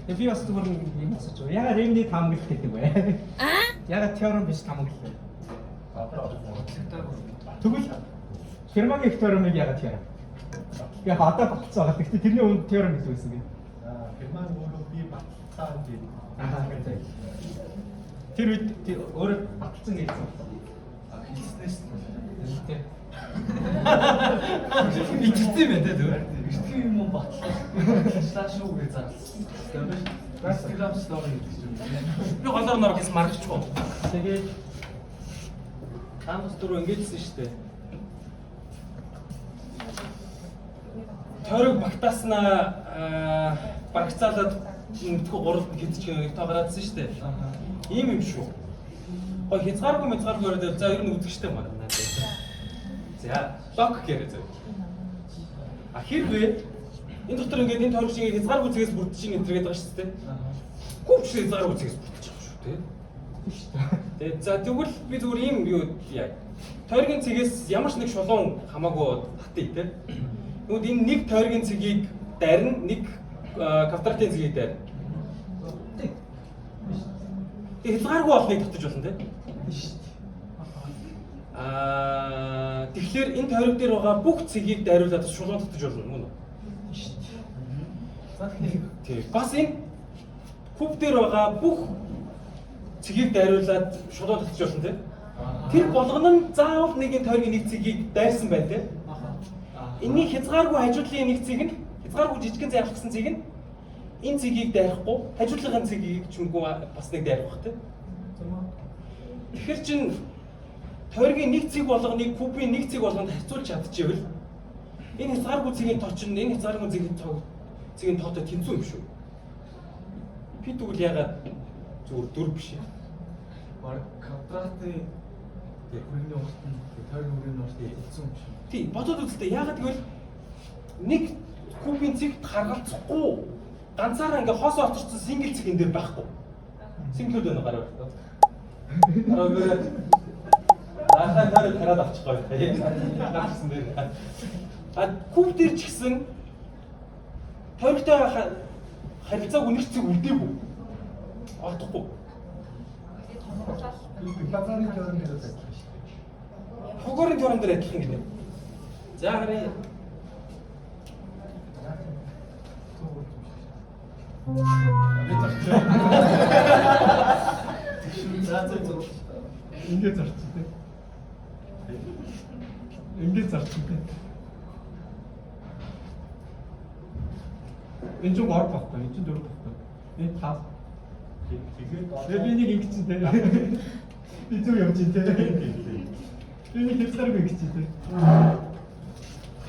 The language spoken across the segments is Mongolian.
Тэгээ би бас зүгээр юм асууж байгаа. Ягаад Ремний таамаглал гэдэг вэ? Ягаад теорем биш таамаглал вэ? Тэгвэл Фермагийн теоремыг ягаад теорем? Яг одоо баталсан байгаа. Гэхдээ тэрний өмнө теорем гэж байсан юм. Герман өөрөө би баталсан гэдэг. Аа тийм. Тэр үед өөрөө баталсан гэсэн байна. Хэлснээс нь. Тийм. Итгэсэн юм байна те зүгээр. Эртхэн юм батлаа. Баталсан шүү гэж зарласан. Instagram story гэдэг чинь. Би голоор нор гэсэн маргачих уу. Тэгээд Кампус дөрөв ингэжсэн шүү дээ. Тойрог багтааснаа барагцаалаад мэдгүй гурал хэдч гэнэ нэг тоо гараадсан шүү дээ. Ийм юм шүү. Гой хязгааргүй мязгааргүй яриад за ер нь үзэгчтэй маргана. За лог гэрээ зөв. А хэрвээ энэ дотор ингээд энэ тойрог шиг хязгааргүй цэгээс бүрдэж ин энэ байгаа шүү дээ. Гүвч хязгааргүй цэгээс бүрдэж байгаа шүү дээ. Тэгээ за тэгвэл би зүгээр ийм юу яа. Тойргийн цэгээс ямар ч нэг шулуун хамаагүй татъя те. Тэгвэл энэ нэг тойргийн цэгийг дарна, нэг квадратын цэгийг дарна. Тэгээ хязгааргүй олныг татаж болно те. Аа тэгэхээр энэ тойрог дээр байгаа бүх цэгийг дайруулад шулуун татаж болно мөн үү? Тий. Бас энэ куб дээр байгаа бүх цэгийг дайруулад шулуун татаж болно те. Тэр болгоно нь заавал нэгэн тойргийн нэг цэгийг дайрсан байна те. Энэний хязгааргүй хажуудлын нэг цэг нь хязгааргүй жижигэн зай алхсан цэг нь энэ цэгийг дайрахгүй хажуудлын цэгийг ч юмгүй бас нэг дайрах бах те. Тэгэхээр чин тойргийн нэг цэг болгоныг кубын нэг цэг болгонд харьцуулж чадчихвэл энэ хязгааргүй цэгийн тоо чинь энэ хязгааргүй цэгийн тоо цэгийн тоотой тэнцүү юм шүү. Пи тэгвэл ягаад зүгээр дөрв биш юм? Бараг квадратын хүргэний урт нь тойргийн хүргэний урт хэлсэн юм шиг. Тий, бодоод үзтээ. Яагаад гэвэл нэг кубын цэгт харгалзахгүй ганцаараа ингээ хоосоо очсон сингл цэг энэ дээр байхгүй. Синглүүд байна гараа байна. Гараа байна. Ахаа таарэ тараад авчихгүй. Наасан дээр. А куб дээр ч гэсэн тойрогтой харилцааг үнэх цэг үлдээгүй. Олдохгүй. Пифагорын теорем дээр бас адилхан шүү дээ. Пифагорын теорем дээр адилхан гинэ. За харъя. За зөв зөв. Ингээд зарчих тий. Ингээд зарчих тий. Энэ чинь 3 багтай, энэ чинь 4 багтай. Энэ 5. Тэгээд Тэгээ би нэг ингэсэн тий. Би зөв явж байна тий. Би нэг хязгааргүй ингэсэн тий.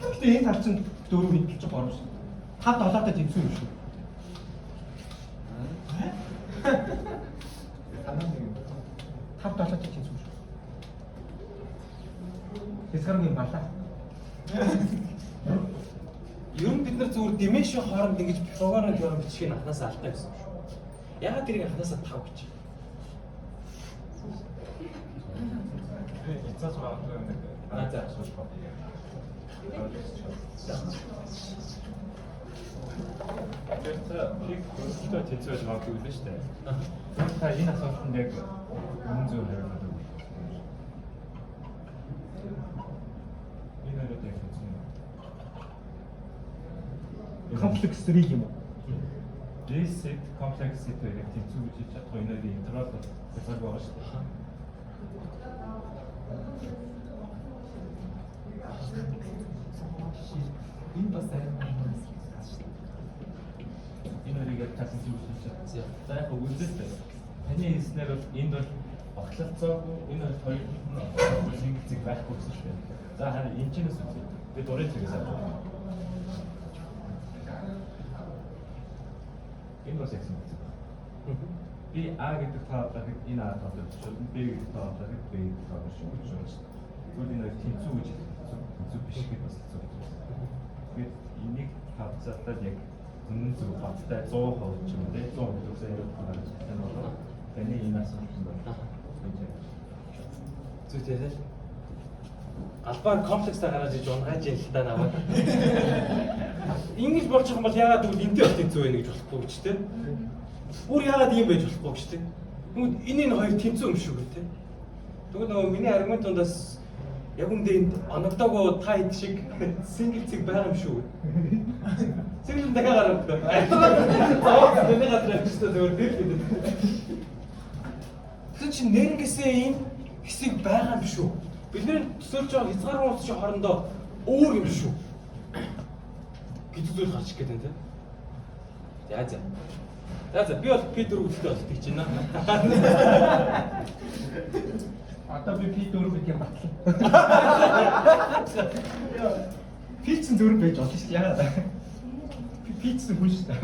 Гэтэ энэ тал чинь 4 энэ тал чинь 3 шин. 5 7-тай тэнцүү юм шүү. Танаа нэг юм. 5 7-тай тэнцүү шүү. Хязгааргүй юм балаа. Ер нь бид нар зүгээр dimension хооронд ингэж Пифагорын теорем бичих нь анханасаа алдаа гэсэн юм шүү. Яагаад тэрийг анханасаа 5 гэж? Эцээс магадгүй юм нэг. Аа за. Тэр та пик хөрөлтөө тэнцүү байж магадгүй үлээ шүү дээ. Тэр та энэ асуултанд яг үнэн зөв хариулаад өгөх. Энэ хариулт яг тэнцүү юм. Complex 3 юм уу? Reset complex set яг тэнцүү гэж хэлж чадахгүй энэ хоёрын интервал бол хязгааргүй байгаа шүү дээ. Энэ бас амар. Энэ хоёрыг яг та тэнцүү гэж хэлж чадсан. За яг үзэлтэй. Таны хэлснээр бол энд бол огтлолцоогүй энэ хоёр нь single зэг байхгүй гэсэн шүү дээ. За харин энэ чинээс үзье. Би дурын цэгээс авч байна. Энэ бас яг single зэг байна. Би А гэдэг тоо авахад энэ А тоо тавьчихсан, Б гэдэг тоо авахад Б гэдэг тоо тавьчихсан. Тэгвэл энэ хоёр тэнцүү гэж хэлэх хэцүү. Тэнцүү биш гэж бас хэцүү гэж байна. Тэгээд энийг тавцаалтаад яг үнэн зөв баттай 100% ч юм уу те 100% үсээ яриад байгаа юм бол таны энэ асуулт байна. Зүйтэй тий. Албаар комплексаа гаргаж иж унгааж ийн л да намайг. Ингэж болж байгаа юм бол яагаад гэвэл энтэй бол тэнцүү байх гэж болохгүй гэж те. Бүр яагаад ийм байж болохгүй гэж те. Тэгвэл энэ энэ хоёр тэнцүү юм шүү гэх те. Тэгвэл нөгөө миний аргументундаас яг үндэ энд оногдоогүй та хэд шиг single цэг байгаа юм шүү. Single дахиад гарах. Заа тэний газар авчихсан зүгээр тэр гэдэг. Тэр чинь нэрнгээсээ ийм хэсэг байгаа юм шүү. Бидний төсөөлж байгаа хязгааргүй улс чинь хоорондоо өөр юм шүү. Гэдэг зүйл гарч ирэх гэдэг тийм. За за. За за би бол P4 гэдэгтэй бол тэгж байна. Одоо би P4 гэдгийг батлаа. P чинь дөрөв байж болно шүү дээ. Яагаад? P чинь хүн шүү дээ.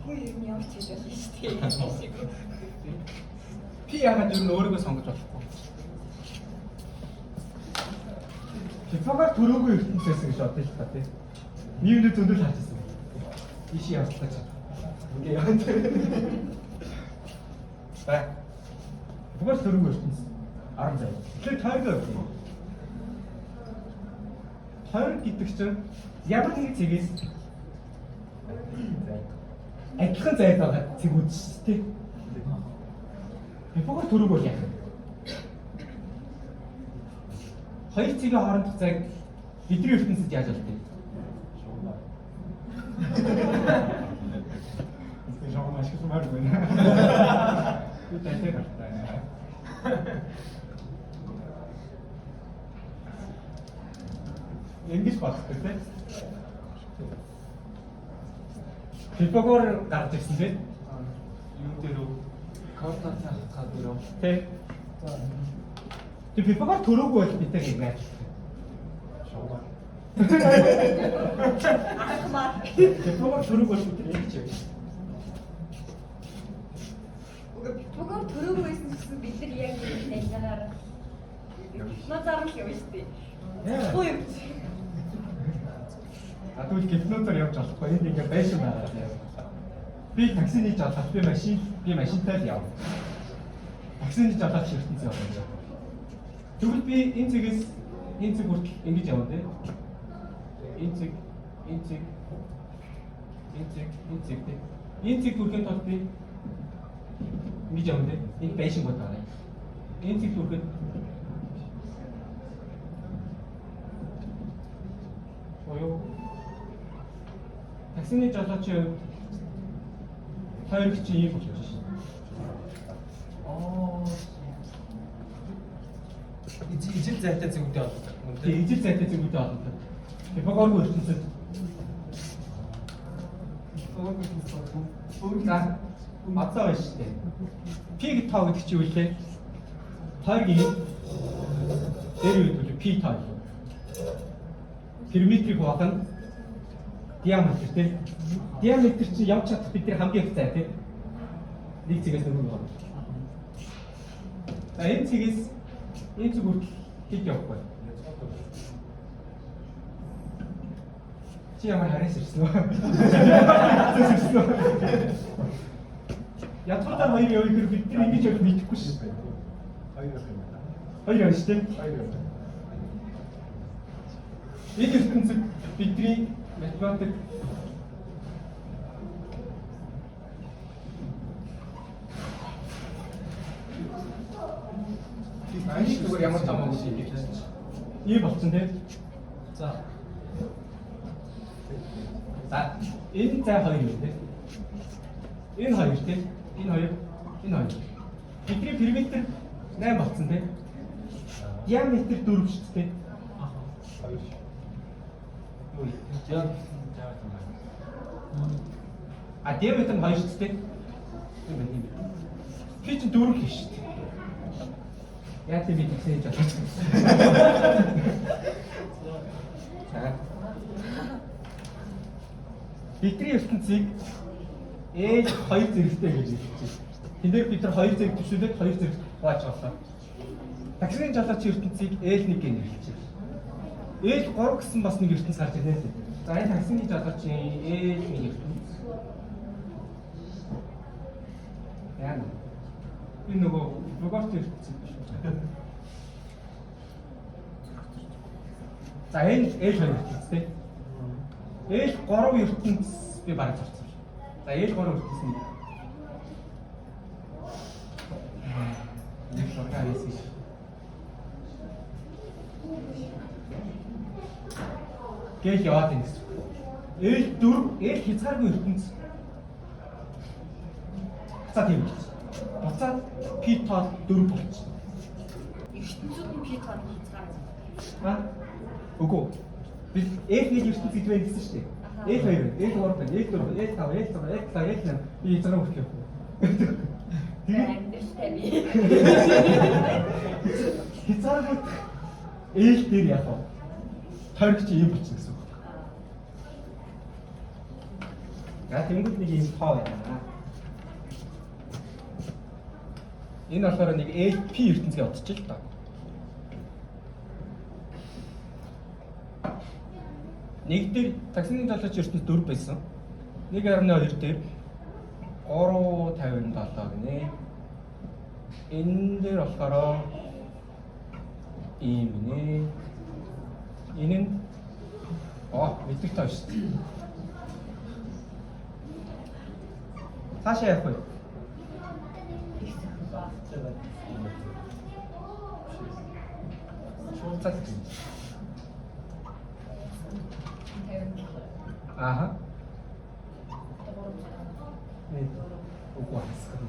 Хүү юм ямар ч хийж болно шүү дээ. P яагаад ер нь өөрийгөө сонгож болохгүй? Пифагор төрөөгүй ертөнцөөс гэж бодсон л та тий. Нийгэмд зөндөл харж ирсэн. Ийш явцлаач. Ингээ яваад. Ба. Пифагор төрөөгүй ертөнц 10 зай. Тэгэхээр тойрог явах юм. Тойрог гэдэг чинь ямар нэгэн цэгээс адилхан зайд байгаа цэгүүд шүү дээ. Пифагор төрөөг бол яах вэ? Хоёр цэгийн хоорондох зайг бидний ертөнцид яаж олд юм? Энэ жоо маш их сумаар байна. Би тайлбар гартай. Ингэж боддог тийм. Пифагор гарч ирсэн тийм. Юу дээр үү? Координатын хатгаа дээр үү? Тэ. Тэр Пифагор төрөөгүй бол бид нар юм яаж? Шугамар. Ахмар. Пифагор төрөөгүй бол бид нар ингэж явна. Үгүй Пифагор төрөөгүй байсан гэсэн бид нар яг энэ таньгаар гипнозоор л явна шүү дээ. Хүү юм. А тэгвэл гипнозоор явж болохгүй. Энд ингээ байшин байгаа юм. Би таксины жолооч, би машин, би машинтай л явна. Таксины жолооч ертөнц явна гэж. Тэгвэл би энэ цэгээс энэ цэг хүртэл ингэж явна тий. Энэ цэг, энэ цэг, энэ цэг, энэ цэг тий. Энэ цэг хүрэхэд тулд би ингэж явна тий. Энэ байшин бод байгаа. Энэ цэг хүрэхэд оё таксины жолоочийн хувьд тойрог чинь ийм болчих шин. Аа. Ижил зайтай зүгтэй холбоотой. Тэгээ ижил зайтай зүгтэй холбоотой. Пифагорын ертөнцид за одоо байна шүү дээ. P гэ тоо гэдэг чинь юу лээ? Тойрог ийм дээр юу гэдэг вэ? P тоо. Периметрийг хуваах нь диаметр тий. Диаметр чинь явж чадах бидний хамгийн их зай тий. Нэг цэгээс нөгөө нэг. За энэ цэгээс энэ цэг хүртэл хэд явах вэ? Чи ямар хараас ирсэн вэ? Ирсэн үү? Ядгуудаар хоёр явах хэрэг бид нар ингэж явах мэдэхгүй шүү дээ. Хоёр явах юм байна. Хоёр явна шүү дээ. Хоёр явах. Энэ ертөнцид бидний математик Аян зүгээр ямар ч хамаагүй юм гэж. Ийм болцсон тийм. За. За энэ зай хоёр юм тийм. Энэ хоёр тийм. Энэ хоёр, энэ хоёр. Бидний периметр 8 болцсон тийм. Диаметр 4 шүү дээ. Хоёр. Юу яг А диаметр нь 2 шүү дээ. Тийм байна тийм. Пи чинь 4 л шүү дээ. Яг тийм би тэгсэн гэж бодож байна. За. Бидний ертөнцийг ээж хоёр зэрэгтэй гэж хэлж байна. Тэн дээр бид нар хоёр зэрэг төвшүүлээд хоёр зэрэг хувааж авлаа. Таксины жолоочийн ертөнцийг L1 гэж нэрлэж байна. L3 гэсэн бас нэг ертөнц гарч ирнэ л. За энэ таксины жолоочийн L1 ертөнц. Яа. Энэ нөгөө Богорт ертөнц биш үү? За энэ L2 ертөнц тий. L3 ертөнц би бараг зорцсон. За L3 ертөнц нэг. Нэг зураг хийсэн шүү. Гээл яваад байна гэсэн. L4 L хязгааргүй ертөнц. Буцаад тийм болчих. Буцаад P тоо 4 болчих. Ертөнцүүд нь P тоо хязгаар. Аа? Үгүй. Бид L1 ертөнц гэж байна гэсэн шүү дээ. L2, L3, L4, L5, L6, L7, L8 би хязгаар хүртэл явах. Тэгээд амьдралтай би. Хязгааргүй L дээр яг вэ? Тойрог чи ийм болчих гэсэн үг. За тэнгууд нэг ийм тоо байна. Энэ болохоор нэг LP ертөнцийн одчих л доо. Нэг дээр таксины жолооч ертөнц 4 байсан. 1.2 дээр 3.57 гинэ. Энэ дээр болохоор ийм гинэ. Энэ нь мэддэг тоо шүү дээ. Цаашаа явах уу? Шууд цааш. Ааха. Үгүй хасах.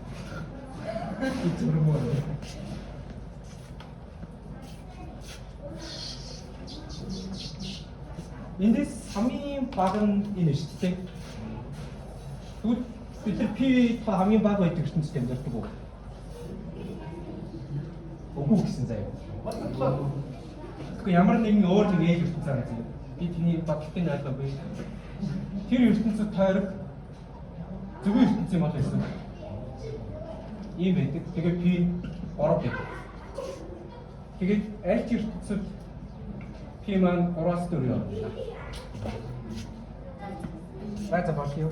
Би зүрмөө. Эндээс хамгийн бага нь энэ шүү дээ. Тэгвэл бид нар P тоо хамгийн бага байдаг ертөнцид амьдардаг уу? Үгүй гэсэн заяа. Тэгэхгүй ямар нэгэн өөр нэг ээл ертөнц аа заяа. Би тэний бодлогыг ойлгоогүй. Тэр ертөнцид тойрог зөвхөн ертөнц юм бол байсан. Ийм байдаг. Тэгээ P 3 гэдэг. Тэгээд аль ч ертөнцид P маань 3-аас 4 явна. За за болъё.